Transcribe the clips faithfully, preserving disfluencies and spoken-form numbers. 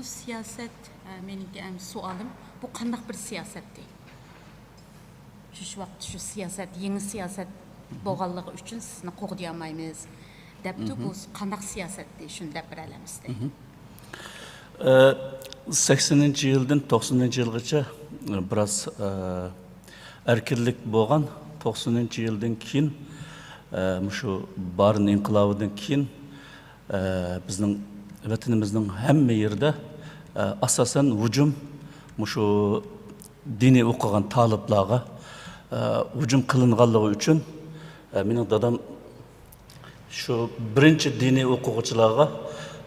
سىياسەت، ئە، مېنىڭكى ئەمدى سوئالىم، بۇ قانداق بىر سىياسەتتى؟ شۇ، شۇ ۋاقىتتا شۇ سىياسەت، يېڭى سىياسەت بولغانلىقى ئۈچۈن سىزنى قوغدىيالمايمىز دەپتۇ. بۇ قانداق سىياسەتتى؟ شۇنى دەپ بېرەلەمسىز؟ ئە، سەكسىنىنچى يىلدىن توقسىنىنچى يىلغىچە، ئە، بىراز، ئە، ئەركىنلىك بولغان. توقسىنىنچى يىلدىن كېيىن، ئە، مۇشۇ بارىن ئىنقىلابىدىن كېيىن، ئە، بىزنىڭ ۋەتىنىمىزنىڭ ھەممە يېرىدە، ئە، ئاساسەن ھۇجۇم مۇشۇ دىنىي ئوقۇغان تالىپلارغا، ئە، ھۇجۇم قىلىنغانلىقى ئۈچۈن، ئە، مېنىڭ دادام شۇ بىرىنچى دىنىي ئوقۇغۇچىلارغا،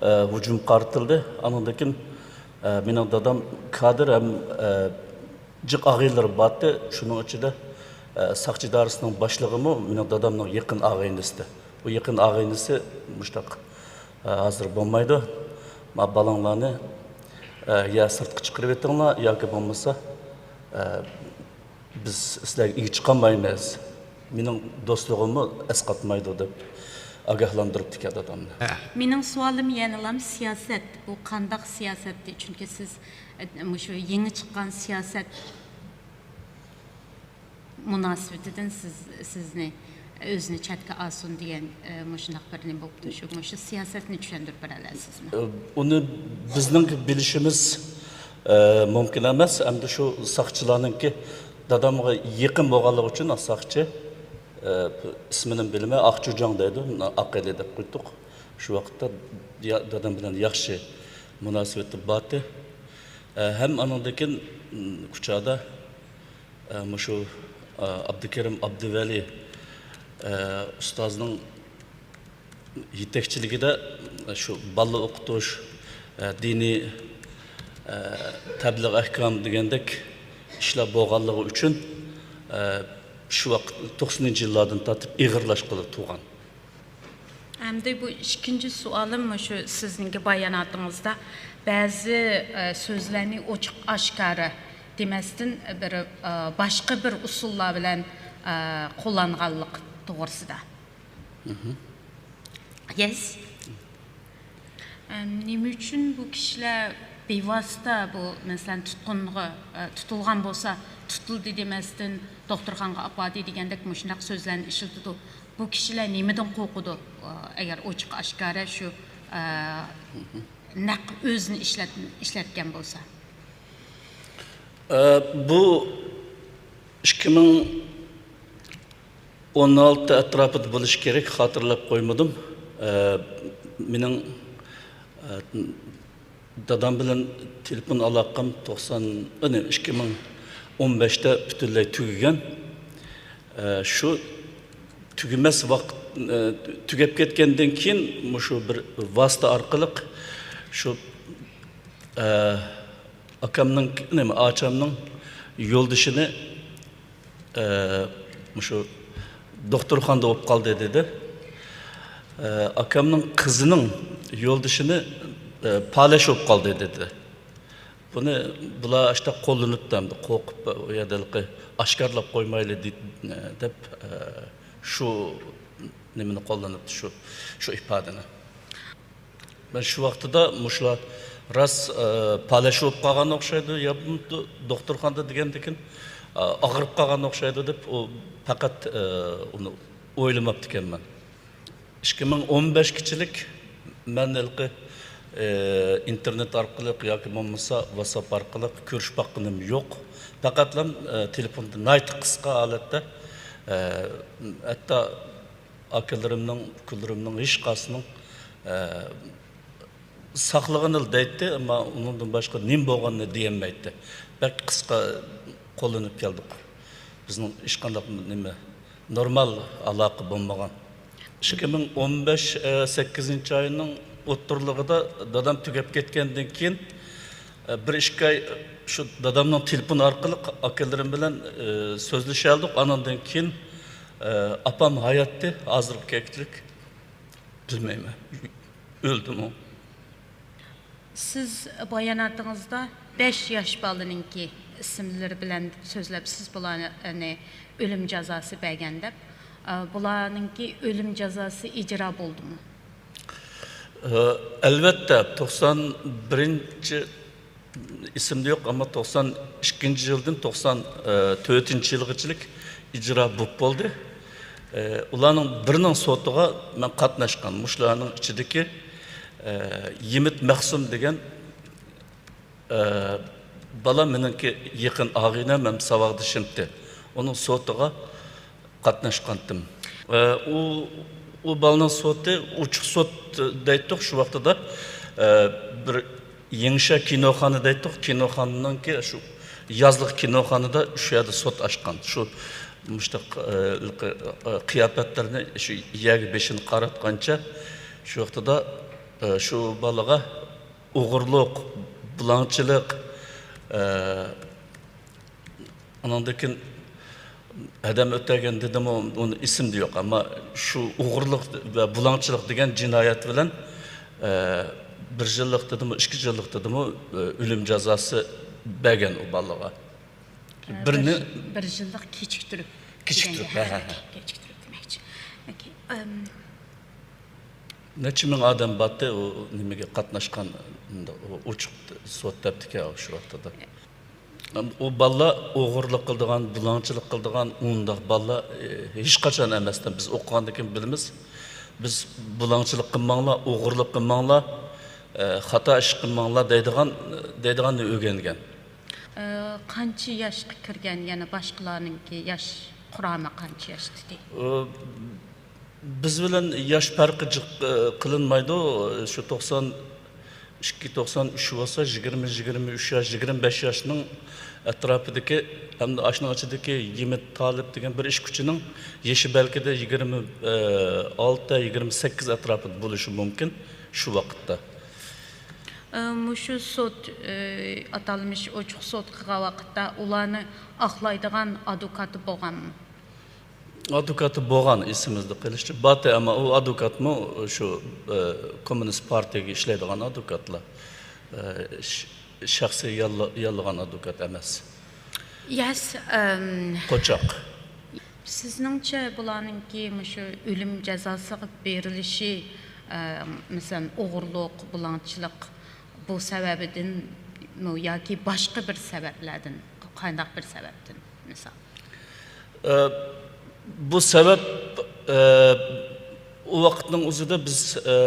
ئە، ھۇجۇم قارىتىلدى. ئاندىن كېيىن، ئە، مېنىڭ دادام كادىر ھەم، ئە، جىق ئاغىنىلىرى بارتى. شۇنىڭ ئىچىدە، ئە، ساقچى ئىدارىسىنىڭ باشلىقىمۇ مېنىڭ دادامنىڭ يېقىن ئاغىنىسىدى. بۇ يېقىن ئاغىنىسى مۇشتاق، ئە، ھازىر بولمايدۇ. ما بالاڭلارنى، ئە، يا سىرتقا چىقىرىۋېتىڭلار ياكى بولمىسا، ئە، بىز سىلەرگە ئىگە چىقالمايمىز، مېنىڭ دوستلۇقۇممۇ ئەسقاتمايدۇ دەپ ئاگاھلاندۇرۇپتىكەن دادامنى. مېنىڭ سوئالىم يەنىلا سىياسەت. بۇ قانداق سىياسەتتى؟ چۈنكى سىز، ئە، مۇشۇ يېڭى چىققان سىياسەت مۇناسىۋىتىدىن سىز، سىزنى ئۆزىنى چەتكە ئالسۇن دېگەن، ئە، مۇشۇنداق بىر نېمە بوپتۇ. شۇ، مۇشۇ سىياسەتنى چۈشەندۈرۈپ بېرەلەيسىزمۇ؟ ئۇنى بىزنىڭ بىلىشىمىز، ئە، مۇمكىن ئەمەس. ئەمدى شۇ ساقچىلارنىڭكى دادامغا يېقىن بولغانلىقى ئۈچۈن ساقچى، ئە، ئىسمىنى بىلمەي، ئاقچۇجاڭ دەيدۇ، ئاقئېلى دەپ قويدۇق. شۇ ۋاقىتتا يا-، دادام بىلەن ياخشى مۇناسىۋىتى بارتى. ئە، ھەم ئانىڭدىن كېيىن، م، كۇچادا، ئە، مۇشۇ، ئە، ئابدۇكېرىم ئابدۇۋەلى، ئە، ئۇستازنىڭ يېتەكچىلىكىدە شۇ بالىلار ئوقۇتۇش، ئە، دىنىي، ئە، تەبلىغ ئەھكام دېگەندەك ئىشلار بولغانلىقى ئۈچۈن، ئە، شۇ ۋاقىت توقسىنىنچى يىللاردىن تارتىپ ئېغىرلاشقىلى تۇرغان. ئەمدى بۇ ئىككىنچى سوئالىم مۇشۇ سىزنىڭكى باياناتىڭىزدا بەزى، ئە، سۆزلەرنى ئوچۇق ئاشكارا دېمەستىن بىر، ئە، باشقا بىر ئۇسۇللار بىلەن، ئە، قوللانغانلىق توغرىسىدا. يەس. ئەم، نېمە ئۈچۈن بۇ كىشىلەر بىۋاسىتە بۇ، مەسىلەن، تۇتقۇنغا، ئە، تۇتۇلغان بولسا، تۇتۇلدى دېمەستىن، دوختۇرخانىغا ئاپاردى دېگەندەك مۇشۇنداق سۆزلەرنى ئىشلىتىدۇ؟ بۇ كىشىلەر نېمىدىن قورقىدۇ؟ ئە، ئەگەر ئوچۇق ئاشكارا شۇ، ئە، نەق ئۆزىنى ئىشلەت-، ئىشلەتكەن بولسا. ئە، بۇ ئىككى مىڭ ئون ئالتە ئەتراپىدا بولۇشى كېرەك، خاتىرىلەپ قويمىدىم. ئە، مېنىڭ، ئە، دادام بىلەن تېلېفون ئالاقەم توقسان، ئىككى مىڭ ئون بەشتە پۈتۈنلەي تۈگىگەن. ئە، شۇ تۈگىمەس ۋاقىت، ئە، تۈگەپ كەتكەندىن كېيىن مۇشۇ بىر ۋاسىتە ئارقىلىق شۇ، ئە، ئاكامنىڭ، نېمە، ئاچامنىڭ يولدىشىنى، ئە، مۇشۇ دوختۇرخانىدا بولۇپ قالدى دېدى. ئە، ئاكامنىڭ قىزىنىڭ يولدىشىنى، ئە، پالەچ بولۇپ قالدى دېدى. بۇنى بۇلار ئاشتا قوللىنىپتۇ، ئەمدى قورقۇپ، ئۇ يەردە ھېلىقى ئاشكارىلاپ قويمايلى دېدى، دەپ، ئە، شۇ نېمىنى قوللىنىپتۇ، شۇ، شۇ ئىپادىنى. مەن شۇ ۋاقتىدا مۇشۇلار راست، ئە، پالەچ بولۇپ قالغان ئوخشايدۇ، يا بولمىدى دوختۇرخانىدا دېگەندىكىن، ئە، ئاغرىپ قالغان ئوخشايدۇ دەپ، ئۇ پەقەت، ئە، ئۇنى ئويلىماپتىكەنمەن. ئىككى مىڭ ئون بەشكىچىلىك مەن ھېلىقى، ئە، ئىنتېرنېت ئارقىلىق ياكى بولمىسا ۋاتساپ ئارقىلىق كۆرۈشۈپ باققىنىم يوق. پەقەتلا، ئە، تېلېفوندا ناھايىتى قىسقا ھالەتتە، ئە، ھەتتا ئاكىلىرىمنىڭ، ئۇكىلىرىمنىڭ ھېچقايسىنىڭ، ئە، ساقلىغىنىلا دەيتتى، ئەمما ئۇنىڭدىن باشقا نېمە بولغىنىنى دېيەلمەيتتى. بەك قىسقا قوللىنىپ كەلدۇق. بىزنىڭ ھېچقانداق نېمە، نورمال ئالاقە بولمىغان. ئىككى مىڭ ئون بەش، ئە، سەككىزىنچى ئاينىڭ ئوتتۇرىلىقىدا دادام تۈگەپ كەتكەندىن كېيىن، ئە، بىر ئىككى ئاي شۇ دادامنىڭ تېلېفون ئارقىلىق ئاكىلىرىم بىلەن، ئە، سۆزلىشەلدۇق. ئانىڭدىن كېيىن، ئە، ئاپام ھاياتتى، ھازىرغا كەچلىك بىلمەيمەن. ئۆلدىمۇ؟ سىز باياناتىڭىزدا بەش ياش بالىنىڭكى ئىسىملىرى بىلەن سۆزلەپ، سىز بۇلارنى ئۆلۈم جازاسى بەرگەن دەپ. ئا، بۇلارنىڭكى ئۆلۈم جازاسى ئىجرا بولدىمۇ؟ ئەلۋەتتە، توقسان بىرىنچى، ئېسىمدە يوق، ئەمما توقسان ئىككىنچى يىلدىن توقسان تۆتىنچى يىلغىچىلىك ئىجرا بولۇپ بولدى. ئۇلارنىڭ بىرىنىڭ سوتىغا مەن قاتناشقان. مۇشۇلارنىڭ ئىچىدىكى يىمىت مەخسۇم دېگەن بالا مېنىڭكى يېقىن ئاغىنەم ھەم ساۋاقدىشىمتى. ئۇنىڭ سوتىغا قاتناشقانتىم. ئۇ، ئۇ بالىنىڭ سوتى، ئوچۇق سوت دەيتتۇق شۇ ۋاقتىدا. بىر يېڭىشەھەر كىنوخانا دەيتتۇق. كىنوخانىنىڭكى شۇ يازلىق كىنوخانىدا شۇ يەردە سوت ئاچقان. شۇ مۇشتاق، قىياپەتلىرىنى شۇ يەرگە بېشىنى قاراتقانچە شۇ ۋاقتىدا، شۇ بالىغا ئوغرىلىق، بۇلاڭچىلىق، ئە، ئانىڭدىن كېيىن ھەدەم ئۆتەگەن دېدىمۇ، ئۇنى ئېسىمدە يوق. ئەمما شۇ ئوغرىلىق ۋە بۇلاڭچىلىق دېگەن جىنايەت بىلەن، ئە، بىر يىللىق دېدىمۇ، ئىككى يىللىق دېدىمۇ، ئە، ئۆلۈم جازاسى بەرگەن ئۇ بالىغا. ئە، بىرنى بىر، بىر يىللىق كېچىكتۈرۈپ كېچىكتۈرۈپ، دېگەنگە، ھە، ھە، ھە، ھە. كېچىكتۈرۈپ دېمەكچى. ئوكەي. ئەم، نەچچە مىڭ ئادەم باتتى، ئۇ نېمىگە قاتناشقان، ئۇنداق، ئۇ ئوچۇق سوت دەپتىكەن شۇ ۋاقتىدا. ئۇ بالىلار ئوغرىلىق قىلىدىغان، بۇلاڭچىلىق قىلىدىغان ئۇنداق بالىلار، ئى، ھېچقاچان ئەمەستىن. بىز ئوقۇغاندىن كېيىن بىلىمىز. بىز بۇلاڭچىلىق قىلماڭلار، ئوغرىلىق قىلماڭلار، ئى، خاتا ئىش قىلماڭلار دەيدىغان، دەيدىغاننى ئۆگەنگەن. ئى، قانچە ياشقا كىرگەن، يەنە باشقىلارنىڭكى ياش قۇرامى قانچە ياشتىدى؟ ئى، بىز بىلەن ياش پەرقى جىق، ئى، قىلىنمايدۇ. شۇ توقسان ئىككى، توقسان ئۈچ بولسا، يىگىرمە، يىگىرمە ئۈچ ياش، يىگىرمە بەش ياشنىڭ ئەتراپىدىكى، ھەمدە ئاشۇنىڭ ئىچىدىكى يىمىت تالىپ دېگەن بىر ئىشكۈچىنىڭ يېشى بەلكىدە يىگىرمە ئالتە، يىگىرمە سەككىز ئەتراپىدا بولۇشى مۇمكىن شۇ ۋاقىتتا. ئى، مۇشۇ سوت، ئى، ئاتالمىش ئوچۇق سوت قىلغان ۋاقىتتا ئۇلارنى ئاقلايدىغان ئادۋوكاتى بولغانمۇ؟ ئادۋوكاتى بولغان، ئېسىمىزدە قېلىشىچە، باتى، ئەمما ئۇ ئادۋوكاتمۇ شۇ، ئە، كوممۇنىست پارتىيەگە ئىشلەيدىغان ئادۋوكاتلا. ئە، ش-، شەخسىي ياللا-، ياللىغان ئادۋوكات ئەمەس. يەس، ئەم، قوچاق. سىزنىڭچە بۇلارنىڭكى مۇشۇ ئۆلۈم جازاسىغا بېرىلىشى، ئە، مەسىلەن، ئوغرىلىق، بۇلاڭچىلىق، بۇ سەۋەبىدىنمۇ ياكى باشقا بىر سەۋەبلەردىن، قانداق بىر سەۋەبتىن، مىسال؟ ئە، بۇ سەۋەب، ئە، ئۇ ۋاقىتنىڭ ئۆزىدە بىز، ئە،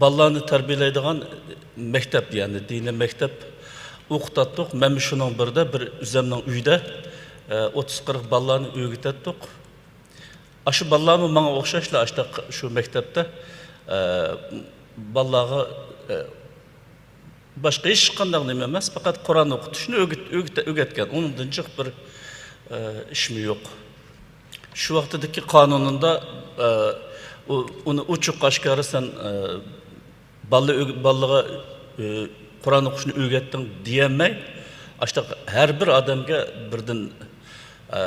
بالىلارنى تەربىيەلەيدىغان مەكتەپ، يەنى دىنىي مەكتەپ ئوقۇتاتتۇق. مەن شۇنىڭ بىرىدە بىر ئۆزەمنىڭ ئۆيىدە، ئە، ئوتتۇز قىرىق بالىلارنى ئۆگىتەتتۇق. ئاشۇ بالىلارمۇ ماڭا ئوخشاشلا ئاشۇنداق شۇ مەكتەپتە، ئە، بالىلارغا، ئە، باشقا ھېچقانداق نېمە ئەمەس، پەقەت قۇرئان ئوقۇتۇشنى ئۆگىت-، ئۆگىتە-، ئۆگەتكەن. ئۇنىڭدىن جىق بىر، ئە، ئىشمۇ يوق. شۇ ۋاقتىدىكى قانۇنىدا، ئە، ئۇ، ئۇنى ئوچۇق ئاشكارا سەن، ئە، بالىلار ئۆگ-، بالىلارغا، ئە، قۇرئان ئوقۇشنى ئۆگەتتىڭ دېيەلمەي، ئاشۇنداق ھەر بىر ئادەمگە بىردىن، ئە،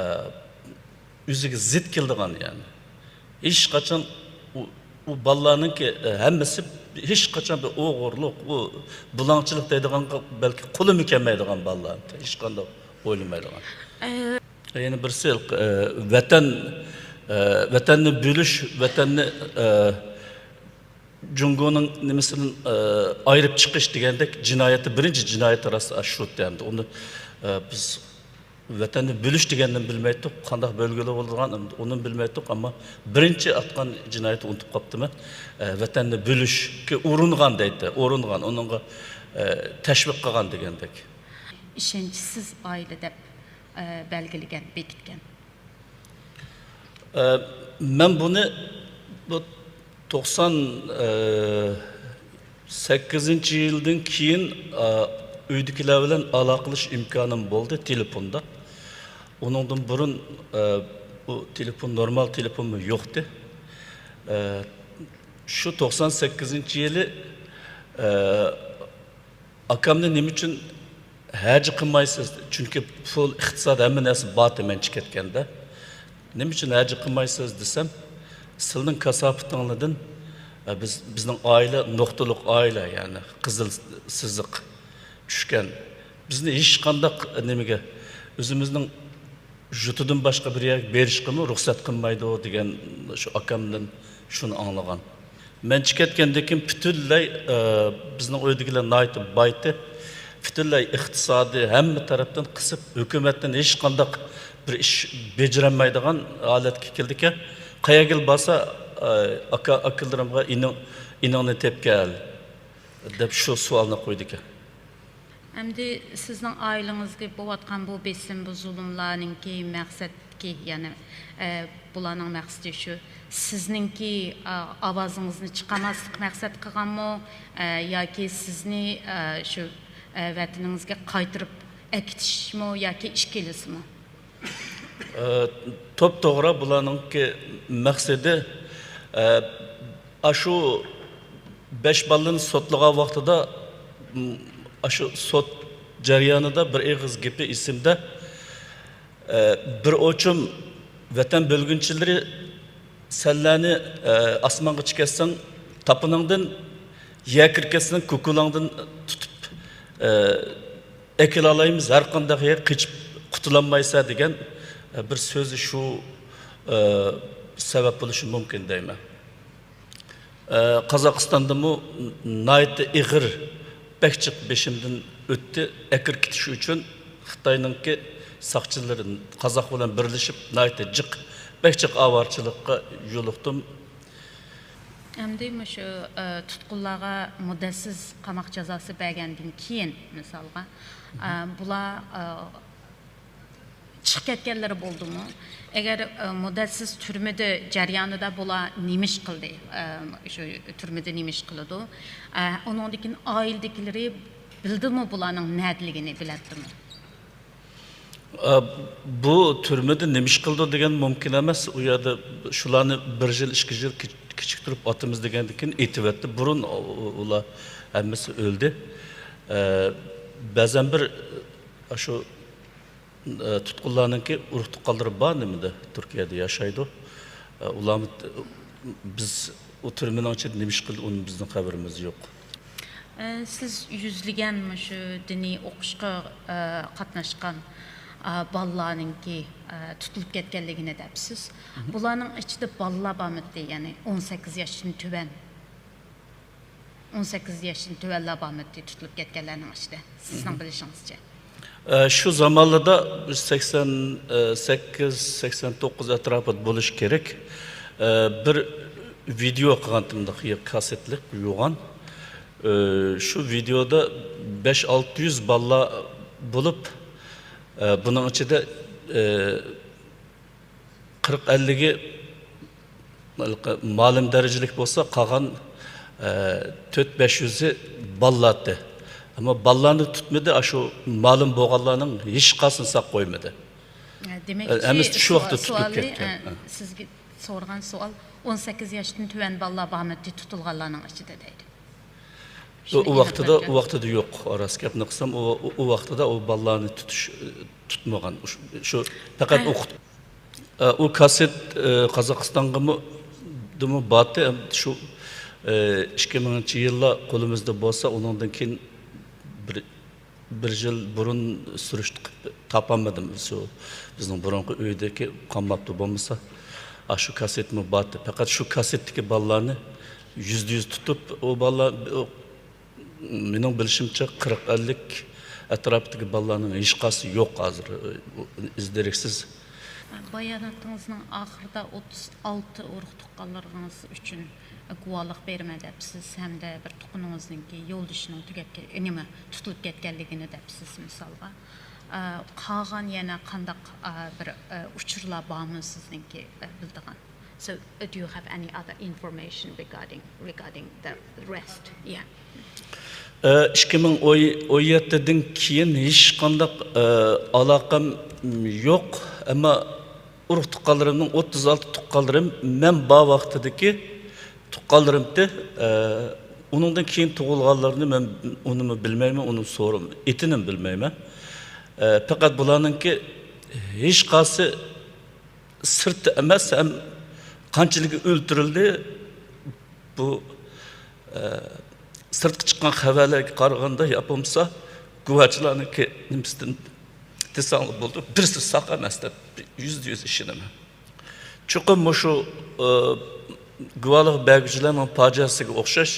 ئۆزىگە زىت كېلىدىغان، يەنى ھېچقاچان ئۇ، ئۇ بالىلارنىڭكى، ئە، ھەممىسى ھېچقاچان بىر ئوغرىلىق، ئۇ بۇلاڭچىلىق دەيدىغانغا بەلكى قولىمۇ كەلمەيدىغان بالىلار، ھېچقانداق ئويلىمايدىغان. ئە، يەنە بىرسى، ئە، ۋەتەن، ئە، ۋەتەننى بۆلۈش، ۋەتەننى، ئە، جۇڭگونىڭ نېمىسىدىن، ئە، ئايرىپ چىقىش دېگەندەك جىنايەتتە، بىرىنچى جىنايەتتە راست ئاشۇ ئەمدى ئۇنى، ئە، بىز ۋەتەننى بۆلۈش دېگەننى بىلمەيتتۇق، قانداق بۆلگىلى بولىدىغان، ئۇنى بىلمەيتتۇق، ئەمما بىرىنچى ئاتقان جىنايەتنى ئۇنتۇپ قاپتىمەن. ئە، ۋەتەننى بۆلۈشكە ئۇرۇنغان دەيتتى، ئۇرۇنغان، ئۇنىڭغا، ئە، تەشۋىق قىلغان دېگەندەك. ئىشەنچسىز ئائىلە دەپ، ئە، بەلگىلىگەن، بېكىتكەن. ئە، مەن بۇنى بۇ توقسان سەككىزىنچى يىلدىن كېيىن، ئە، ئۆيدىكىلەر بىلەن ئالاقىلىشىش ئىمكانىم بولدى تېلېفوندا. ئۇنىڭدىن بۇرۇن، ئە، بۇ تېلېفون، نورمال تېلېفونمۇ يوقتى. ئە، شۇ توقسان سەككىزىنچى يىلى، ئە، ئاكامنى نېمە ئۈچۈن ھەجى قىلمايسىز؟ چۈنكى پۇل، ئىقتىساد، ھەممە نەرسە بار تېمەنچە كەتكەندە. نېمە ئۈچۈن ھەجى قىلمايسىز دېسەم، سىلىنىڭ كاساپىتىڭلاردىن، ئە، بىز، بىزنىڭ ئائىلە نۇقتىلىق ئائىلە، يەنى قىزىل سىزىق چۈشكەن. بىزنى ھېچقانداق نېمىگە، ئۆزىمىزنىڭ يۇرتىدىن باشقا بىر يەرگە بېرىشقىمۇ رۇخسەت قىلمايدۇ دېگەن شۇ ئاكامدىن شۇنى ئاڭلىغان. مەن چىقىپ كەتكەندىن كېيىن پۈتۈنلەي، ئە، بىزنىڭ ئۆيدىكىلەر ناھايىتى بايىتى. پۈتۈنلەي ئىقتىسادىي ھەممە تەرەپتىن قىسىپ، ھۆكۈمەتتىن ھېچقانداق بىر ئىش بېجىرەلمەيدىغان ھالەتكە كېلىدىكەن. قەيەرگىلا بارسا، ئە، «ئاكا، ئاكىلىرىمغا ئىنىڭ، ئىنىڭنى تېپىپ كەل» دەپ شۇ سوئالنى قويىدىكەن. ئەمدى سىزنىڭ ئائىلىڭىزگە بولۇۋاتقان بۇ بېسىم، بۇ زۇلۇملارنىڭكى مەقسەتكى، يەنى، ئە، بۇلارنىڭ مەقسىتى شۇ، سىزنىڭكى، ئا، ئاۋازىڭىزنى چىقارماسلىق مەقسەت قىلغانمۇ، ئە، ياكى سىزنى، ئە، شۇ، ئە، ۋەتىنىڭىزگە قايتۇرۇپ ئەكېتىشمۇ ياكى ئىككىلىسىمۇ؟ ئە، توپتوغرا بۇلارنىڭكى مەقسىتى، ئە، ئاشۇ بەش بالىنى سوتلىغان ۋاقتىدا، م، ئاشۇ سوت جەريانىدا بىر ئېغىز گېپى ئېسىمدە، ئە، بىر ئوچۇم ۋەتەن بۆلگۈنچىلىرى سەنلەرنى، ئە، ئاسمانغا چىكەتسەڭ تاپىنىڭدىن، يەرگە كىرىپ كەتسەڭ كوكۇلاڭدىن تۇتۇپ، ئە، ئەكېلەلەيمىز، ھەر قانداق يەرگە قېچىپ قۇتۇلالمايسەن دېگەن، ئە، بىر سۆزى شۇ، ئە، سەۋەب بولۇشى مۇمكىن دەيمەن. ئە، قازاقىستاندىمۇ ناھايىتى ئېغىر، بەك جىق بېشىمدىن ئۆتتى. ئەكىرىپ كېتىش ئۈچۈن خىتاينىڭكى ساقچىلىرى قازاق بىلەن بىرلىشىپ ناھايىتى جىق، بەك جىق ئاۋارىچىلىققا يولۇقتۇم. ئەمدى مۇشۇ، ئە، تۇتقۇنلارغا مۇددەتسىز قاماق جازاسى بەرگەندىن كېيىن، مىسالغا، ئە، بۇلار، ئە، چىقىپ كەتكەنلىرى بولدىمۇ؟ ئەگەر، ئە، مۇددەتسىز تۈرمىدە جەريانىدا بۇلار نېمە ئىش قىلدى؟ ئە، شۇ تۈرمىدە نېمە ئىش قىلىدۇ؟ ئە، ئۇنىڭدىن كېيىن ئائىلىدىكىلىرى بىلدىمۇ بۇلارنىڭ نەدىلىكىنى، بىلەتتىمۇ؟ ئە، بۇ تۈرمىدە نېمە ئىش قىلىدۇ دېگەن مۇمكىن ئەمەس. ئۇ يەردە شۇلارنى بىر يىل، ئىككى يىل كېچ-، كېچىكتۈرۈپ ئاتىمىز دېگەندىن كېيىن ئېتىۋەتتى. بۇرۇن ئۇ-، ئۇ-، ئۇلار ھەممىسى ئۆلدى. ئە، بەزەن بىر، ئە، شۇ، ئە، تۇتقۇنلارنىڭكى ئۇرۇق تۇغقانلىرى بار نېمىدە، تۈركىيەدە ياشايدۇ. ئە، ئۇلارمۇ، بىز ئۇ تۈرمىنىڭ ئىچىدە نېمە ئىش قىلدى، ئۇنى بىزنىڭ خەۋىرىمىز يوق. ئە، سىز يۈزلىگەن مۇشۇ دىنىي ئوقۇشقا، ئە، قاتناشقان، ئە، بالىلارنىڭكى، ئە، تۇتۇلۇپ كەتكەنلىكىنى دەپسىز. بۇلارنىڭ ئىچىدە بالىلار بارمىدى، يەنى ئون سەككىز ياشتىن تۆۋەن، ئون سەككىز ياشتىن تۆۋەنلەر بارمىدى تۇتۇلۇپ كەتكەنلەرنىڭ ئىچىدە، سىزنىڭ بىلىشىڭىزچە؟ ئە، شۇ زامانلاردا بىز سەكسەن سەككىز، سەكسەن توققۇز ئەتراپىدا بولۇشى كېرەك. ئە، بىر ۋىدېئو قىلغانتىم، مۇنداق كاسسېتلىق يوغان. ئە، شۇ ۋىدېئودا بەش ئالتە يۈز بالىلار بولۇپ، ئە، بۇنىڭ ئىچىدە، ئە، قىرىق ئەللىكى مۇئەللىم دەرىجىلىك بولسا، قالغان، ئە، تۆت بەش يۈزى بالىلارتى. ئەمما بالىلارنى تۇتمىدى، ئاشۇ مۇئەللىم بولغانلارنىڭ ھېچقايسىسىنى ساق قويمىدى. ئە، دېمەكچى، ئە، ھەممىسى شۇ ۋاقىتتا سوئالى، تۇتۇلۇپ كەتكەن. ئە، سىزگە سورىغان سوئال، ئون سەككىز ياشتىن تۆۋەن بالىلار بارمىدى تۇتۇلغانلارنىڭ ئىچىدە دەيدۇ. ئۇ، شۇنى ئۇ ئېنىق ۋاقتىدا، بىلدۈرۈڭ. ئۇ ۋاقتىدا يوق. راست گەپنى قىلسام، ئۇ، ئۇ، ئۇ ۋاقتىدا ئۇ بالىلارنى تۇتۇش، تۇتمىغان. شۇ، شۇ پەقەت ئوقۇت-، ئە، ئۇ كاسسېت، ئە، قازاقىستانغىمۇ، دىمۇ بارتى. ئەم، شۇ، ئە، ئىككى مىڭىنچى يىللار قولىمىزدا بولسا، ئۇنىڭدىن كېيىن بىر، بىر يىل بۇرۇن سۈرۈشتۈرۈپ تاپالمىدىم. شۇ بىزنىڭ بۇرۇنقى ئۆيدىكى قالماپتۇ. بولمىسا، ئاشۇ كاسسېتمۇ بارتى. پەقەت شۇ كاسسېتتىكى بالىلارنى يۈزدە يۈز تۇتۇپ، ئۇ بالىلار، ئۇ مېنىڭ بىلىشىمچە، قىرىق ئەللىك ئەتراپىدىكى بالىلارنىڭ ھېچقايسىسى يوق ھازىر، ئىز دېرەكسىز. باياناتىڭىزنىڭ ئاخىرىدا ئوتتۇز ئالتە ئۇرۇق تۇغقانلىرىڭىز ئۈچۈن گۇۋاھلىق بېرىمەن دەپسىز ھەمدە بىر تۇغقىنىڭىزنىڭكى يولدىشىنىڭ تۈگەپ كەت-، نېمە، تۇتۇلۇپ كەتكەنلىكىنى دەپسىز مىسالغا. ئە، قالغان يەنە قانداق، ئە، بىر، ئە، ئۇچۇرلار بارمۇ سىزنىڭكى، ئە، بىلىدىغان؟ So, uh, do you have any other information regarding, regarding the rest? Yeah. ئىككى مىڭ ئون يەتتىدىن كېيىن ھېچقانداق، ئالاقەم يوق. ئەمما ئۇرۇق تۇغقانلىرىمنىڭ ئوتتۇز ئالتە تۇغقانلىرىم مەن بار ۋاقتىدىكى تۇغقانلىرىمتى. ئۇنىڭدىن كېيىن تۇغۇلغانلارنى مەن ئۇنىمۇ بىلمەيمەن، ئۇنى سورىم-، ئېتىنىمۇ بىلمەيمەن. پەقەت بۇلارنىڭكى ھېچقايسى سىرتتا ئەمەس، ھەم قانچىلىكى ئۆلتۈرۈلدى، بۇ، ئە، سىرتقا چىققان خەۋەرلەرگە قارىغاندا، يا بولمىسا گۇۋاچىلارنىڭكى نېمىسىدىن دېسەڭلار بولىدۇ، بىرسى ساق ئەمەس دەپ يۈزدە يۈز ئىشىنىمەن. چوقۇم مۇشۇ، ئە، گۇۋاھلىق بەرگۈچىلەرنىڭ پاجىئەسىگە ئوخشاش،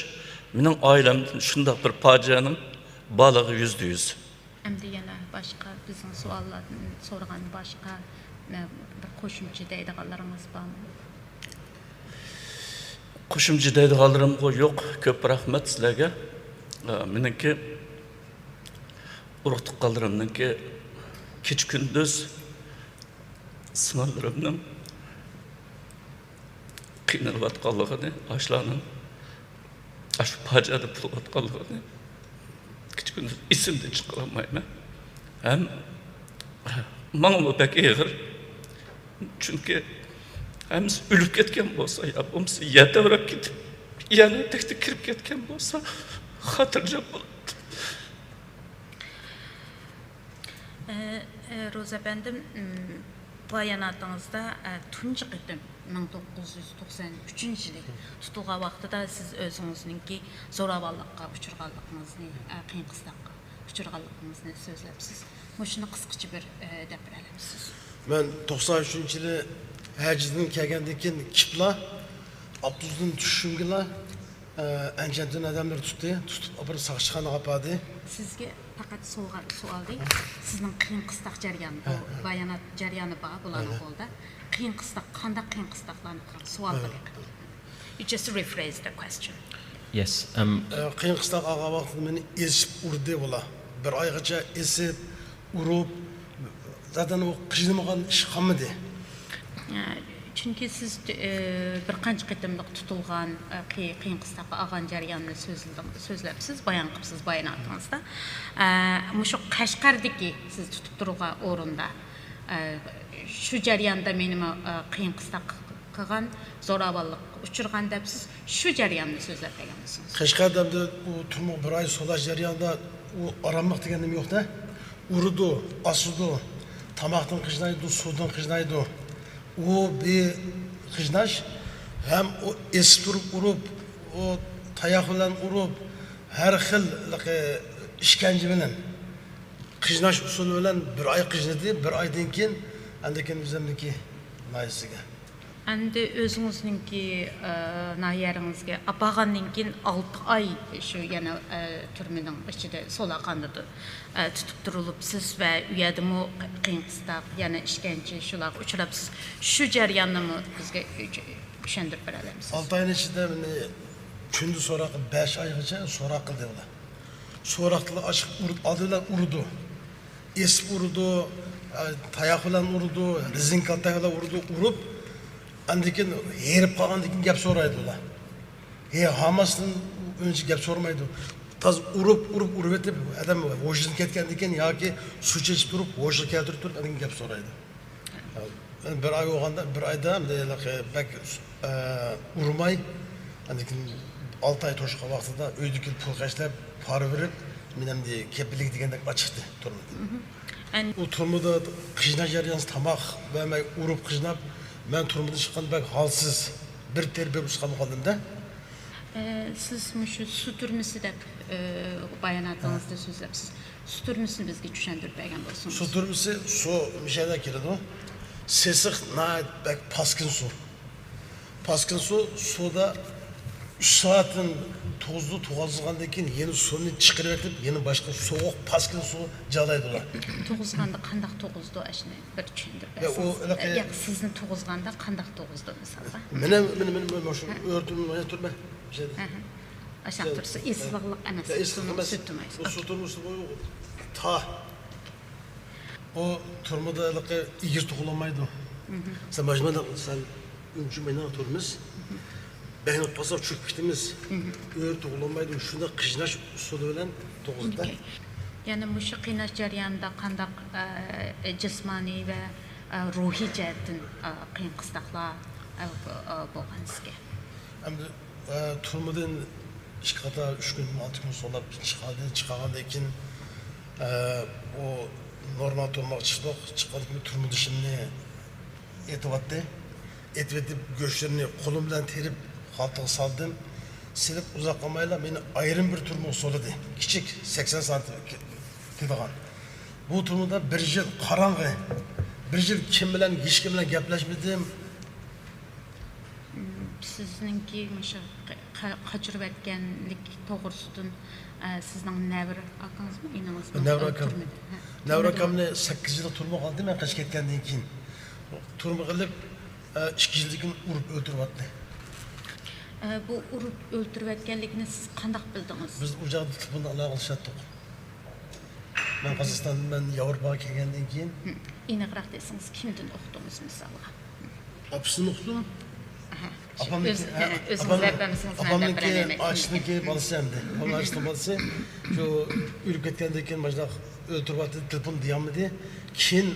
مېنىڭ ئائىلەمدىن شۇنداق بىر پاجىئەنىڭ بارلىقى يۈزدە يۈز. ئەمدى يەنە باشقا بىزنىڭ سوئاللاردىن سورىغان باشقا، مە-، بىر قوشۇمچە دەيدىغانلىرىڭىز بارمۇ؟ قوشۇمچە دەيدىغانلىرىمغۇ يوق. كۆپ رەھمەت سىلەرگە. ئە، مېنىڭكى ئۇرۇق تۇغقانلىرىمنىڭكى كېچە-كۈندۈز سىڭىللىرىمنىڭ قىينىلىۋاتقانلىقىنى، ئاشۇلارنىڭ ئاشۇ پاجىئەدە بولۇۋاتقانلىقىنى كېچە-كۈندۈز ئېسىمدىن چىقىرالمايمەن. ھەم ماڭىمۇ بەك ئېغىر. چۈنكى ھەممىسى ئۆلۈپ كەتكەن بولسا يا بولمىسا يەر تەۋرەپ كېتىپ، يەرنىڭ تېگىگە كىرىپ كەتكەن بولسا خاتىرجەم بولاتتىم. ئە، ئە، روزا ئەپەندىم، ئىم، باياناتىڭىزدا، ئە، تۇنجى قېتىم مىڭ توققۇز يۈز توقسان ئۈچىنچى يىلى تۇتۇلغان ۋاقتىدا سىز ئۆزىڭىزنىڭكى زوراۋانلىققا ئۇچرىغانلىقىڭىزنى، ئە، قىيىن قىستاققا ئۇچرىغانلىقىڭىزنى سۆزلەپسىز. مۇشۇنى قىسقىچە بىر، ئە، دەپ بېرەلەمسىز؟ مەن توقسان ئۈچىنچى يىلى ھەجدىن كەلگەندىن كېيىن كېپلا، ئاپتوبۇستىن چۈشۈشۈمگىلا، ئە، ئەنجاندىن ئادەملەر تۇتتى. تۇتۇپ ئاپىرىپ ساقچىخانىغا ئاپاردى. سىزگە پەقەت سوغا-، سوئال دەي. سىزنىڭ قىيىن قىستاق جەريانى، بۇ ھە، ھە. بايانات جەريانى بار بۇلارنىڭ ھە، ھە. قولىدا. قىيىن قىستاق، قانداق قىيىن قىستاقلارنى قىلغان؟ سوئال ھە. بىر قېتىم. You just rephrase the question. Yes, um, ئە، قىيىن قىستاق ئالغان ۋاقتىدا مېنى ئېسىپ ئۇردى بۇلار. بىر ئايغىچە ئېسىپ، ئۇرۇپ، زادەن ئۇ قىينىمىغان ئىش قالمىدى. ئە، چۈنكى سىز، ئە، بىر قانچە قېتىملىق تۇتۇلغان، ئە، قىي-، قىيىن قىستاققا ئالغان جەرياننى سۆزلىدىڭ-، سۆزلەپسىز، بايان قىپسىز باياناتىڭىزدا. ئە، مۇشۇ قەشقەردىكى سىز تۇتۇپ تۇرغان ئورۇندا، ئە، شۇ جەرياندا مېنىمۇ، ئە، قىيىن قىستاق قىلغان، زوراۋانلىققا ئۇچرىغان دەپ سىز شۇ جەرياننى سۆزلەپ بەرگەن بولسىڭىز. قەشقەردە ئەمدى ئۇ تۈرمىگە بىر ئاي سولاش جەريانىدا ئۇ ئاراملىق دېگەن نېمە يوق-دە. ئۇرىدۇ، ئاسىدۇ، تاماقتىن قىينايدۇ، سۇدىن قىينايدۇ. ئۇ بىر قىيناش، ھەم ئۇ ئېسىپ تۇرۇپ ئۇرۇپ، ئۇ تاياق بىلەن ئۇرۇپ، ھەر خىل ئىشكەنجە بىلەن، قىيناش ئۇسۇلى بىلەن بىر ئاي قىينىدى. بىر ئايدىن كېيىن، ئاندىن كېيىن ئۆزۈمنىڭكى ناھىيەسىگە. ئەمدى ئۆزىڭىزنىڭكى، ئە، ناھىيەڭىزگە ئاپارغاندىن كېيىن ئالتە ئاي شۇ يەنە، ئە، تۈرمىنىڭ ئىچىدە، سولاخانىدا، ئە، تۇتۇپ تۇرۇلۇپسىز ۋە ئۇ يەردىمۇ قىيىن قىستاق، يەنە ئىشكەنجە شۇلارغا ئۇچراپسىز. شۇ جەرياننىمۇ بىزگە چۈشەندۈرۈپ بېرەلەمسىز؟ ئالتە ئاينىڭ ئىچىدە مېنى كۈندە سوراق، بەش ئايغىچە سوراق قىلدى ئۇلار. سوراقتىلا ئاشۇ ئۇر-، ئالدى بىلەن ئۇرىدۇ. ئېسىپ ئۇرىدۇ، ئە، تاياق بىلەن ئۇرىدۇ، رېزىنكا كالتەك بىلەن ئۇرىدۇ، ئۇرۇپ، ئاندىن كېيىن ھېرىپ قالغاندىن كېيىن گەپ سورايدۇ ئۇلار. ھە، ھاماسىدىن ئۈنچە گەپ سورىمايدۇ. تازا ئۇرۇپ، ئۇرۇپ، ئۇرۇۋېتىپ، ئادەم ھوشىدىن كەتكەندىن كېيىن ياكى سۇ چېچىپ تۇرۇپ، ھوشىغا كەلتۈرۈپ تۇرۇپ، ئاندىن كېيىن گەپ سورايدۇ. بىر ئاي بولغاندا، بىر ئايدا ھېلىقى بەك، ئە، ئۇرماي، ئاندىن كېيىن ئالتە ئاي توشقان ۋاقتىدا ئۆيدىكى پۇل خەجلەپ، پارا بېرىپ، مېنى ئەمدى كېپىللىك دېگەندەك ئاچىقتى تۈرمىدىن. ئەن- ئۇ تۈرمىدە قىيناش جەريانىدا تاماق بەرمەي، ئۇرۇپ قىيناپ، مەن تۈرمىدىن چىققاندا بەك ھالسىز، بىر تېرە بىر ئۇسقا قالدىم-دە. ئە، سىز مۇشۇ سۇ تۈرمىسى دەپ، ئە، باياناتىڭىزدا سۆزلەپسىز. سۇ تۈرمىسىنى بىزگە چۈشەندۈرۈپ بەرگەن بولسىڭىز. سۇ تۈرمىسى، سۇ مۇشۇ يەردىن كېلىدۇ. سېسىق، ناھايىتى بەك پاسكىنا سۇ. پاسكىنا سۇ، سۇدا ئۈچ سائەتتىن توغۇزدۇ، توغۇزغاندىن كېيىن يەنە سۇنى چىقىرىۋېتىپ، يەنە باشقا سوغۇق پاسكىنا سۇ جالايدۇ ئۇلار. توغۇزغاندا قانداق توغۇزدۇ، ئاشۇنى بىر چۈشەندۈرۈپ يا، ئۇ بەرسىڭىز. ھېلىقى ياق، سىزنى توغۇزغاندا قانداق توغۇزدۇ، مىسالغا؟ مېنى، مېنى، مېنى، مېنى مۇشۇ ھە. ئۆرتىمىز تۈرمە. ئاشۇ يەردە. ھە، ھە. ئاشۇ تۇرسا، ئېسىللىق ئەمەس. يا، ئېسىللىق ئەمەس. سۈرتۈمەيسىز. بۇ سۈرتۈمىسى بۇ تا. ئۇ تۈرمىدە ھېلىقى ئېگىز تۇغۇلالمايدۇ. مھم. سەن مانا شۇنداق، سەن ئۈنچە ماينا تۇرىمىز. مھم. بەكنى قالساق چۆكۈپ كېتىمىز. مھم. ئۆرە تۇغۇلالمايدۇ. شۇنداق قىيناش ئۇسۇلى بىلەن تۇغۇلدى. ئوكەي. يەنى مۇشۇ قىيناش جەريانىدا قانداق، ئە، جىسمانىي ۋە، ئە، روھىي جەھەتتىن، ئە، قىيىن قىستاقلار، ئە، ئە، بولغان سىزگە؟ ئەمدى ئە، تۈرمىدىن ئىككى قاتار، ئۈچ كۈن، ئالتە كۈن سولاپ چىقاردى. چىقارغاندىن كېيىن، ئە، ئۇ نورمال تۈرمىگە چىقتۇق. چىققاندىن كېيىن تۈرمىدىشىمنى ئېتىۋەتتى. ئېتىۋېتىپ، گۆشلىرىنى قولۇم بىلەن تېرىپ، خالتىغا سالدىم. سېلىپ ئۇزاق قالمايلا مېنى ئايرىم بىر تۈرمىگە سولىدى. كىچىك، سەكسەن سانتىمېتىر كېلىدىغان. بۇ تۈرمىدە بىر يىل قاراڭغۇ. بىر يىل كىم بىلەن، ھېچكىم بىلەن گەپلەشمىدىم. سىزنىڭكى مۇشۇ قا-، قا-، قاچۇرۇۋەتكەنلىك توغرىسىدىن، ئە، سىزنىڭ نەۋرە ئاكىڭىزمۇ، ئىنىڭىزمۇ، نەۋرە ئە، ئاكام. تۈرمىدە؟ ھە، نەۋرە تۈرمىدە. ئاكامنى سەككىز يىل تۈرمىگە ئالدى مەن قېچىپ كەتكەندىن كېيىن. تۈرمىگە ئېلىپ، ئە، ئىككى يىلدىن كېيىن ئۇرۇپ ئۆلتۈرۈۋەتتى. ئە، بۇ ئۇرۇپ ئۆلتۈرۈۋەتكەنلىكىنى سىز قانداق بىلدىڭىز؟ بىز ئۇ چاغدا تېلېفوندا ئالاقىلىشاتتۇق. مەن قازاقىستاندىن، مەن ياۋروپاغا كەلگەندىن كېيىن. ئېنىقراق دېسىڭىز، كىمدىن ئۇقتىڭىز مىسالغا؟ ئاپىسىدىن ئۇقتۇم. ئاھا. ئاپامنىڭكى، ئۆز-، ھە، ئۆزىڭىز ئاپامنىڭ، دەپ بەرمىسىڭىز، مەن دەپ ئاپامنىڭكى بېرەلمەيمەن. ئاچىسىنىڭكى بالىسى ئەمدى. ئاپامنىڭ ئاچىسىنىڭ بالىسى شۇ ئۆلۈپ كەتكەندىن كېيىن مۇشۇنداق ئۆلتۈرۈۋاتتى، تېلېفون دېيەلمىدى. كېيىن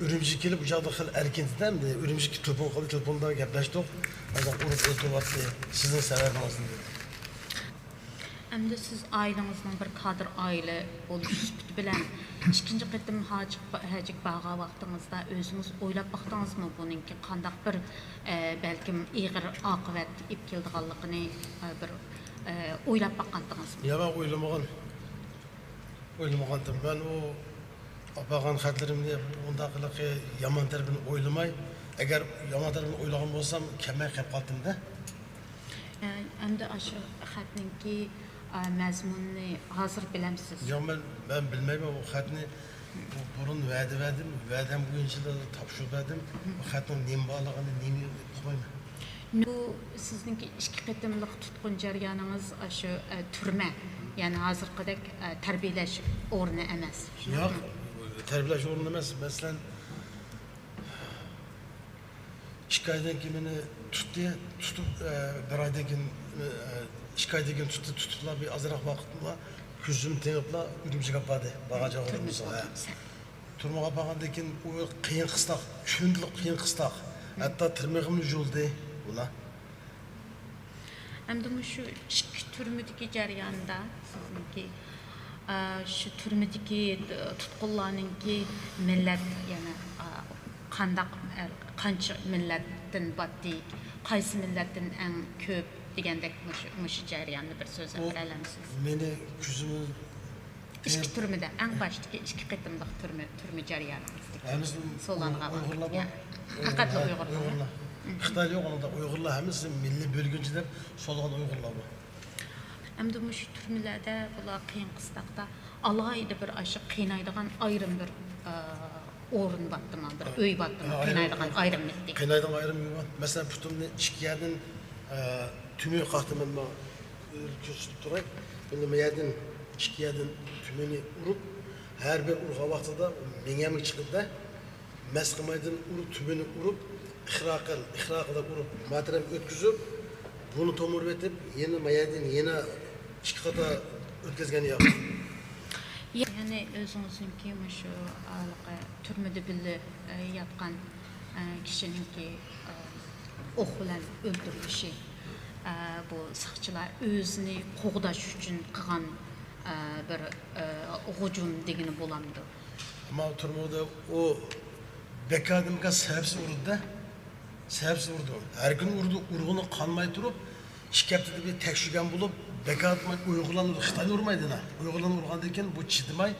ئۈرۈمچىگە كېلىپ، ئۇ چاغدا خېلى ئەركىن ئىدى ئەمدى. ئۈرۈمچىگە تېلېفون قىلدى، تېلېفوندا گەپلەشتۇق. مۇشۇنداق ئۇرۇپ ئۆلتۈرۈۋاتتى، سىزنىڭ سەۋەبىڭىزدىن دېدى. ئەمدى سىز ئائىلىڭىزنىڭ بىر كادىر ئائىلە بولۇش سۈپىتى بىلەن ئىككىنچى قېتىم ھاجىغا، ھەجىگە بارغان ۋاقتىڭىزدا ئۆزىڭىز ئويلاپ باقتىڭىزمۇ، بۇنىڭكى قانداق بىر، ئە، بەلكىم ئېغىر ئاقىۋەت ئېلىپ كېلىدىغانلىقىنى، ئە، بىر، ئە، ئويلاپ باققانتىڭىزمۇ؟ يا، مەن ئويلىمىغان. ئويلىمىغانتىم. مەن ئۇ ئاپارغان خەتلىرىمنى ئۇنداق ھېلىقى يامان تەرىپىنى ئويلىماي، ئەگەر يامان تەرىپىنى ئويلىغان بولسام، كەلمەي قېلىپ قالاتتىم-دە. ئە، ئەمدى ئاشۇ خەتنىڭكى، ئە، مەزمۇنىنى ھازىر بىلەمسىز؟ ياق، مەن، مەن بىلمەيمەن ئۇ خەتنى. بۇ بۇرۇن ۋەدە بەردىم، ۋەدەم بويىچە تاپشۇرۇپ بەردىم. ئۇ خەتنىڭ نېمە بارلىقىنى، نېمە ئۇقمايمەن. بۇ سىزنىڭكى ئىككى قېتىملىق تۇتقۇن جەريانىڭىز ئاشۇ، ئە، تۈرمە، يەنى ھازىرقىدەك، ئە، تەربىيەلەش ئورنى ئەمەس، ياق، شۇنداقمۇ؟ تەربىيەلەش ئورنى ئەمەس. مەسىلەن، ئىككى ئايدىن كېيىن مېنى تۇتتى، تۇتۇپ، ئە، بىر ئايدىن كېيىن، ئە، ئىككى ئايدىن كېيىن تۇتتى، تۇتۇپلا بىر ئازراق ۋاقىتلا كۆزۈم تېڭىپلا ئۈرۈمچىگە ئاپاردى. بارغان جايغا تۈرمىگە بارسا. ئاپاردى. تۈرمىگە ئاپارغاندىن كېيىن ئۇ قىيىن قىستاق، كۈندىلىك قىيىن قىستاق. ھەتتا تىرمىغىمنى يۇلدى ئۇلار. ئەمدى مۇشۇ ئىككى تۈرمىدىكى جەرياندا سىزنىڭكى، ئە، شۇ تۈرمىدىكى تۇتقۇنلارنىڭكى مىللەت، يەنى، ئە، قانداق، ئە، قانچە مىللەتتىن باتتى، قايسى مىللەتتىن ئەڭ كۆپ دېگەندەك مۇشۇ، مۇشۇ جەرياننى بىر سۆزلەپ بېرەلەمسىز؟ مېنى كۆزۈمنى ئىككى تۈرمىدە، ئەڭ باشتىكى ئىككى قېتىملىق تۈرمە، تۈرمە جەريانىڭىزدىكى ھەممىسى سولانغان ئۇيغۇرلار ۋاقىت. بار. يا. پەقەتلا ھە، ئۇيغۇرلار. ئۇيغۇرلار. خىتايلار يوق، ئۇندا ئۇيغۇرلار ھەممىسى مىللىي بۆلگۈنچى دەپ سولىغان ئۇيغۇرلار بار. ئەمدى مۇشۇ تۈرمىلەردە بۇلار قىيىن قىستاقتا ئالاھىدە بىر ئاشۇ قىينايدىغان ئايرىم بىر، ئە، ئورۇن بارتىما، بىر ئۆي بارتىما، قىينايدىغان ئايرىم بىتتى. قىينايدىغان ئايرىم ئۆي بار. مەسىلەن، پۇتۇمنى ئىككى يەردىن، ئە، تۈمۈر قاقتىم، مەن بۇ كۆرسىتىپ تۇراي. بۇنى بۇ يەردىن ئىككى يەردىن تۈمۈرنى ئۇرۇپ، ھەر بىر ئۇرغان ۋاقتىدا مېڭەمگە چىقىدۇ-دە. مەس قىلمايدىن ئۇرۇپ، تۈمۈرنى ئۇرۇپ، ئىخراقىل، ئىخراقىل دەپ ئۇرۇپ، ماتېرىيال ئۆتكۈزۈپ، بۇنى تومۇرۇۋېتىپ، يەنە ما يەردىن يەنە ئىككى قاتا ئۆتكۈزگەن ياق. يەنى ئۆزىڭىزنىڭكى مۇشۇ ھېلىقى تۈرمىدە بىللە، ئە، ياتقان، ئە، كىشىنىڭكى، ئە، ئوق بىلەن ئۆلتۈرۈلۈشى، ئە، بۇ ساقچىلار ئۆزىنى قوغداش ئۈچۈن قىلغان، ئە، بىر، ئە، ھۇجۇم دېگىنى بولامدۇ؟ ئەمما تۈرمىدە ئۇ بىكاردىن بىكار سەۋەبسىز ئۇرىدۇ-دە. سەۋەبسىز ئۇرىدۇ. ھەر كۈنى ئۇرىدۇ، ئۇرغىنى قانماي تۇرۇپ، ئىككى ھەپتىدە بىر تەكشۈرگەن بولۇپ، بىكار ئۇيغۇرلارنى، خىتاينى ئۇرمايدۇ-دە. ئۇيغۇرلارنى ئۇرغاندىن كېيىن بۇ چىدىماي،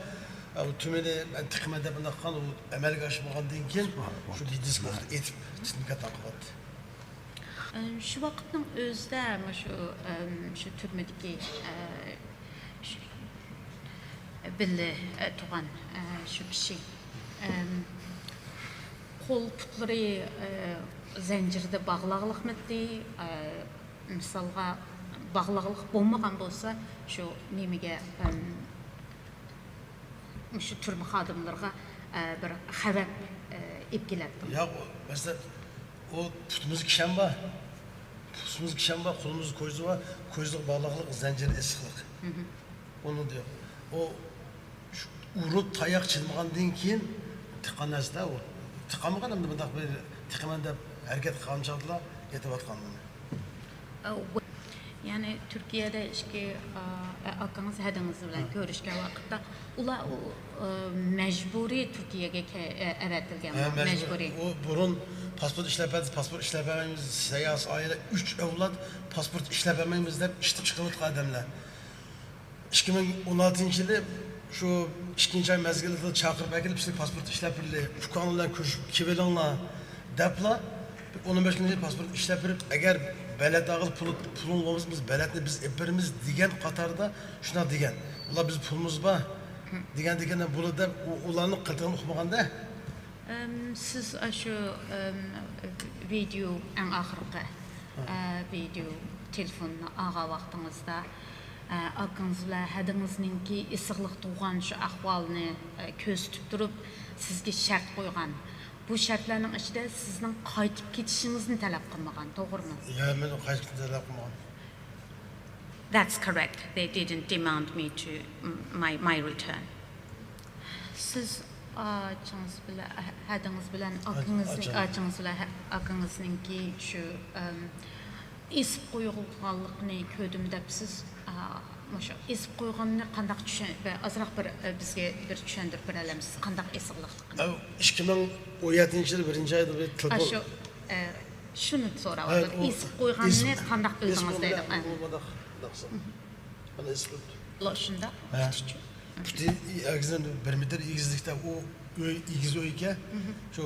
ئە، ئۇ تۈمەننى مەن تىقىمەن دەپ ئۇنداق قىلغان، ئۇ ئەمەلگە ئاشمىغاندىن كېيىن شۇ دىسك ئوقتا ئېتىپ، چىدىمكە تاقىۋاتتى. ئە، شۇ ۋاقىتنىڭ ئۆزىدە مۇشۇ، ئەم، شۇ تۈرمىدىكى، ئە، شۇ بىللە، ئە، تۇغان، ئە، شۇ كىشى، ئەم، قول پۇتلىرى، ئە، زەنجىردە باغلاغلىقمىتى، ئە، مىسالغا باغلاغلىق بولمىغان بولسا، شۇ نېمىگە، ئەم، مۇشۇ تۈرمە خادىملىرىغا، ئە، بىر خەۋپ، ئە، ئېلىپ كېلەتتى. ياق، مەسىلەن، ئۇ پۇتىمىزدا كىشەن بار. پۇتىمىزدا كىشەن بار، قولىمىزدا كويزا بار. كويزىغا باغلاغلىق زەنجىر ئېسىقلىق. ئۇنى دېيىق. ئۇ شۇ ئۇرۇپ تاياق چىلمىغاندىن كېيىن تىققان نەرسە-دە ئۇ. تىقالمىغان ئەمدى مۇنداق بىر تىقىمەن دەپ ھەرىكەت قىلغان چاغدىلا ئېتىۋاتقان بۇنى. ئە، ۋە-، يەنى تۈركىيەدە ئىككى، ئا، ئاكىڭىز ھەدىڭىز بىلەن كۆرۈشكەن ۋاقىتتا، ئۇلار ئۇ، ئا، مەجبۇرىي تۈركىيەگە كە-، ئە، ئەۋەتىلگەن، ھە، مەجبۇرىي. ئۇ بۇرۇن پاسپورت ئىشلەپ بەردى، پاسپورت ئىشلەپ بەرمەيمىز، سەيياھسىز ئائىلە، ئۈچ ئەۋلاد، پاسپورت ئىشلەپ بەرمەيمىز دەپ ئىشتىن چىقىۋاتقان ئادەملەر. ئىككى مىڭ ئون ئالتىنچى يىلى شۇ ئىككىنچى ئاي مەزگىلىدە چاقىرىپ ئەكېلىپ، سىزنىڭ پاسپورت ئىشلەپ بېرىلدى، ئۇكاڭلار بىلەن كۆرۈشۈپ كېلىۋېلىڭلار دەپلا، ئون بەش كۈندىن كېيىن پاسپورت ئىشلەپ بېرىپ، ئەگەر بەلەت ئالغىلى پۇل، پۇلۇڭ بولمىسا، بىز بەلەتنى بىز ئېلىپ بېرىمىز دېگەن قاتاردا شۇنداق دېگەن. ئۇلار بىز پۇلىمىز بار دېگەندىكىن بۇلا دەپ ئۇ-، ئۇلارنىڭ قىلتىقىنى ئۇقمىغاندا. ئەم، سىز ئاشۇ، ئەم، ۋىدېو، ئەڭ ئاخىرقى، ئە، ۋىدېو تېلېفوننى ئالغان ۋاقتىڭىزدا، ئە، ئاكىڭىز بىلەن ھەدىڭىزنىڭكى ئېسىقلىق تۇغان شۇ ئەھۋالنى، ئە، كۆرسىتىپ تۇرۇپ، سىزگە شەرت قويغان. بۇ شەرتلەرنىڭ ئىچىدە سىزنىڭ قايتىپ كېتىشىڭىزنى تەلەپ قىلمىغان، توغرىمۇ؟ يا، مەن قايتىپ كېتىشنى تەلەپ قىلمىغان. That's correct. They didn't demand me to my my return. سىز ئاچىڭىز بىلەن، ھەدىڭىز بىلەن ئاكىڭىزنىڭ، ئاچىڭىز بىلەن ئاكىڭىزنىڭكى شۇ، ئەم، ئېسىپ قويغانلىقىنى كۆردۈم دەپ سىز، ئا، مۇشۇ ئېسىپ قويغاننى قانداق چۈشەن-، بىر ئازراق بىر، ئە، بىزگە بىر چۈشەندۈرۈپ بېرەلەمسىز؟ قانداق ئېسىقلىقلىقىنى؟ ئەو، ئىككى مىڭ ئون يەتتىنچى يىل بىرىنچى ئايدا بىر تېلېفون. ئاشۇ، ئە، شۇنى سوراۋاتىمەن. ئېسىپ قويغاننى قانداق بىلدىڭىز دەيدۇ. ئە. مانا ئېسىپ قويۇپتۇ. شۇنداق. پۇتى ئەگزىدىن بىر مېتىر ئېگىزلىكتە ئۇ ئۆي، ئېگىز ئۆي ئىكەن. شۇ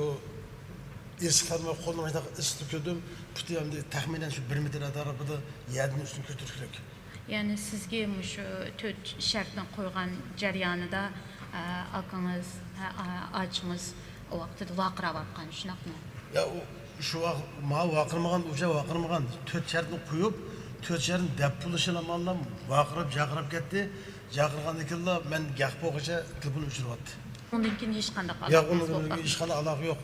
ئېسىقلارنى قولىنىڭ ئېسىقلىق كۆردۈم. پۇتى ئەمدى تەخمىنەن شۇ بىر مېتىر ئەتراپىدا يەردىن ئۈستۈن كۆتۈرۈشلۈك. يەنى سىزگە مۇشۇ تۆت شەرتنى قويغان جەريانىدا، ئە، ئاكىڭىز، ئە، ئاچىڭىز ئۇ ۋاقتىدا ۋارقىراۋاتقان، شۇنداقمۇ؟ يا، ئۇ شۇ ۋاق-، ماڭا ۋارقىرىمىغان، ئۇ چاغ ۋارقىرىمىغان. تۆت شەرتنى قويۇپ، تۆت شەرتنى دەپ بولۇشىلا ئامانلا ۋارقىراپ، جارقىراپ كەتتى. جارقىرىغاندىن كېيىنلا مەن گەپ بولغۇچە تېلېفون ئۆچۈرۈۋەتتى. ئۇنىڭدىن كېيىن ھېچقانداق ئالاقىڭىز بولغان؟ ھېچقانداق ئالاقە يوق.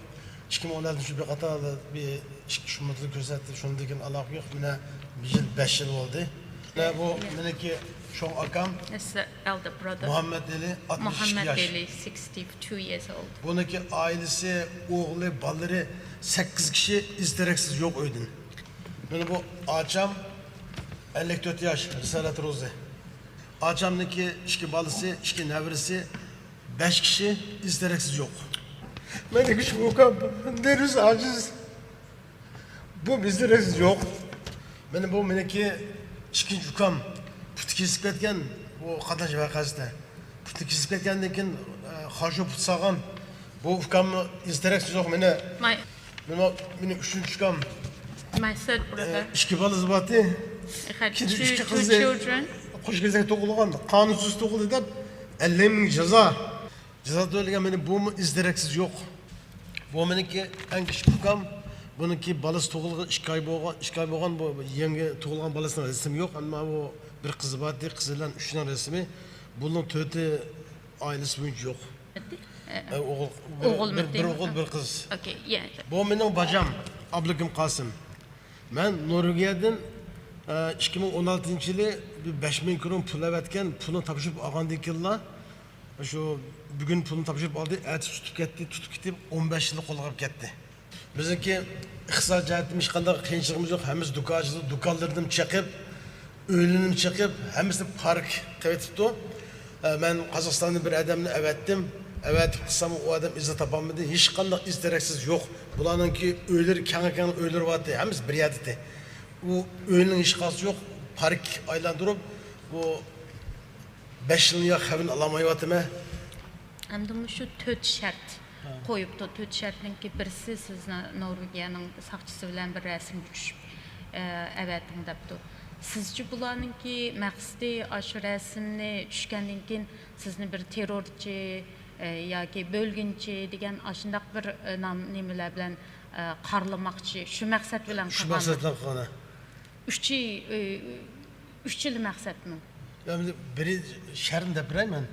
ئىككى مىڭ ئون ئالتىنچى يىل بىر قاتار بىر ئىككى شۇمۇتلۇق كۆرسەتتى، شۇنىڭدىن كېيىن ئالاقە يوق. مانا بىر يىل، بەش يىل بولدى. مانا بۇ مېنىڭكى چوڭ ئاكام. مۇھەممەت ئېلى، ئاتمىش ئىككى ياش. بۇنىڭكى ئائىلىسى، ئوغلى، بالىلىرى، سەككىز كىشى ئىز دېرەكسىز يوق ئۆيدىن. مانا بۇ ئاچام، ئەللىك تۆت ياش، رىسالەت روزى. ئاچامنىڭكى ئىككى بالىسى، ئىككى نەۋرىسى، بەش كىشى ئىز دېرەكسىز يوق. مېنىڭكى شۇ ئۇكام نېرۋىسى ئاجىز. بۇ ئىز دېرەكسىز يوق. مانا بۇ مېنىڭكى ئىككىنچى ئۇكام، پۇتى كېسىپ كەتكەن، بۇ قاتناش ۋەقەسىدە. پۇتى كېسىپ كەتكەندىن كېيىن، ئە، خاشۇ پۇت سالغان. بۇ ئۇكام ئىز دېرەكسىز يوق. مانا مانا مېنىڭ ئۈچىنچى ئۇكام. ئىككى بالىسى بارتى. كېيىن ئۈچ قىزى قوش كېزەك تۇغۇلغان، قانۇنسىز تۇغۇلدى دەپ ئەللىك مىڭ جازا. جازا تۆلىگەن. مانا بۇمۇ ئىز دېرەكسىز يوق. بۇ مېنىڭكى ئەڭ كىچىك ئۇكام. بۇنىڭكى بالىسى تۇغۇلغان ئىككى ئاي بولغان، ئىككى ئاي بولغان، بۇ يېڭى تۇغۇلغان بالىسىنىڭ رەسىمى يوق. ئەمما بۇ بىر قىزى بارتى، قىزى بىلەن ئۈچىنىڭ رەسىمى. بۇنىڭ تۆتى ئائىلىسى بويىچە يوق. ئوغۇل، بىر ئوغۇل، بىر قىز. بۇ مېنىڭ باجام، ئابلىكىم قاسىم. مەن نورۋېگىيەدىن، ئىككى مىڭ ئون ئالتىنچى يىلى بىر بەش مىڭ كرون پۇل ئەۋەتكەن، پۇلنى تاپشۇرۇپ ئالغاندىن كېيىنلا، شۇ بۈگۈن پۇلنى تاپشۇرۇپ ئالدى، ئەتىسى تۇتۇپ كەتتى، تۇتۇپ كېتىپ ئون بەش يىللىق قولغا كەتتى. بىزنىڭكى ئىقتىساد جەھەتتىن ھېچقانداق قىيىنچىلىقىمىز يوق. ھەممىسى دۇكانچىلىق، دۇكانلىرىدىن چېقىپ، ئۆيلىرىدىن چېقىپ، ھەممىسىنى پارك قىلىۋېتىپتۇ. ئە، مەن قازاقىستاندىن بىر ئادەمنى ئەۋەتتىم. ئەۋەتىپ قىلسام، ئۇ ئادەم ئىزنى تاپالمىدى. ھېچقانداق ئىز دېرەكسىز يوق. بۇلارنىڭكى ئۆيلىرى كەڭ، كەڭ ئۆيلىرى بارتى. ھەممىسى بىر يەردىتى. ئۇ ئۆينىڭ ھېچقايسىسى يوق. پارك ئايلاندۇرۇپ، بۇ بەش يىلنى يا خەۋىرىنى ئالالمايۋاتىمەن. ئەمدى مۇشۇ تۆت شەرت قويۇپتۇ. تۆت شەرتنىڭكى بىرسى سىزنى نورۋېگىيەنىڭ ساقچىسى بىلەن بىر رەسىمگە چۈشۈپ، ئە، ئەۋەتىڭ دەپتۇ. سىزچە بۇلارنىڭكى مەقسىتى ئاشۇ رەسىمنى چۈشكەندىن كېيىن سىزنى بىر تېررورچى، ئە، ياكى بۆلگۈنچى دېگەن ئاشۇنداق بىر، ئە، نام، نېمىلەر بىلەن، ئە، قارىلىماقچى، شۇ مەقسەت بىلەن شۇ مەقسەت بىلەن قىلغان. ئۈچى، ئۈچىلا مەقسەتمۇ؟ يا، بىرى شەرتنى دەپ بېرەي مەن.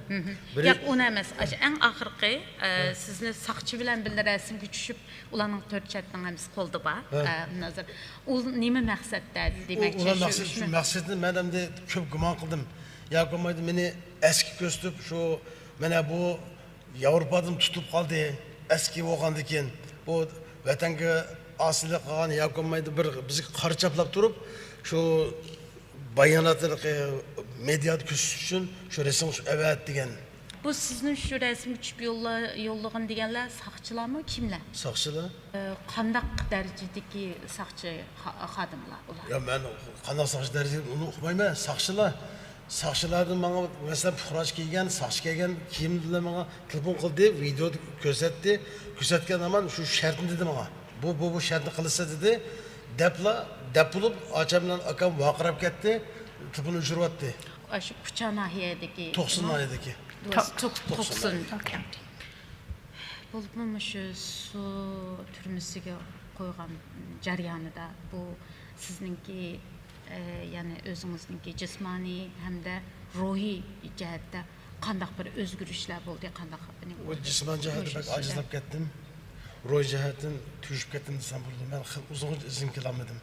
ياق، ئۇنى ئەمەس. ئاشۇ ئەڭ ئاخىرقى، ئە، سىزنى ساقچى بىلەن بىللە رەسىمگە چۈشۈپ، ئۇلارنىڭ تۆت شەرتنىڭ ھەممىسى قولدا بار. ئە، ھازىر ئۇ نېمە مەقسەتتە دېمەكچى؟ ئۇلار مەقسەت، شۇ مەقسەتنى مەن ئەمدى كۆپ گۇمان قىلدىم. ياكى بولمايدۇ مېنى ئەسكى كۆرسىتىپ، شۇ مانا بۇ ياۋروپادىن تۇتۇپ قالدى، ئەسكى بولغاندىكىن، بۇ ۋەتەنگە ئاسىيلىق قىلغان ياكى بولمايدۇ بىر بىزگە قارا چاپلاپ تۇرۇپ، شۇ باياناتلىرى مېدىيادا كۆرسىتىش ئۈچۈن شۇ رەسىمنى ئەۋەت دېگەن. بۇ سىزنى شۇ رەسىمگە چۈشۈپ يوللىغان دېگەنلەر ساقچىلارمۇ، كىملەر؟ ساقچىلار. قانداق دەرىجىدىكى ساقچى خادىملار ئۇلار؟ يا، مەن قانداق ساقچى دەرىجىدىكى ئۇنى ئۇقمايمەن. ساقچىلار ساقچىلاردىن ماڭا، مەسىلەن، پۇقراچى كەلگەن، ساقچى كەلگەن، كىيىم بىلەن ماڭا تېلېفون قىلدى، ۋىدېو كۆرسەتتى. كۆرسەتكەن ھامان شۇ شەرتنى دېدى ماڭا. بۇ، بۇ، بۇ شەرتنى قىلسا دېدى. دەپلا، دەپ بولۇپ، ئاچام بىلەن ئاكام ۋارقىراپ كەتتى، تېلېفون ئۆچۈرۈۋەتتى. ئاشۇ كۇچا ناھىيەدىكى توقسۇن ناھىيەدىكى. توقسۇن. بولۇپمۇ مۇشۇ سۇ تۈرمىسىگە قويغان جەريانىدا بۇ سىزنىڭكى، ئە، يەنى ئۆزىڭىزنىڭكى جىسمانىي ھەمدە روھىي جەھەتتە قانداق بىر ئۆزگىرىشلەر بولدى؟ قانداق؟ جىسمانىي جەھەتتە بەك ئاجىزلاپ كەتتىم. روھىي جەھەتتىن تۈگىشىپ كەتتىم دېسەم بولىدۇ. مەن خېلى ئۇزۇنغىچە ئىزىمگە كېلەلمىدىم.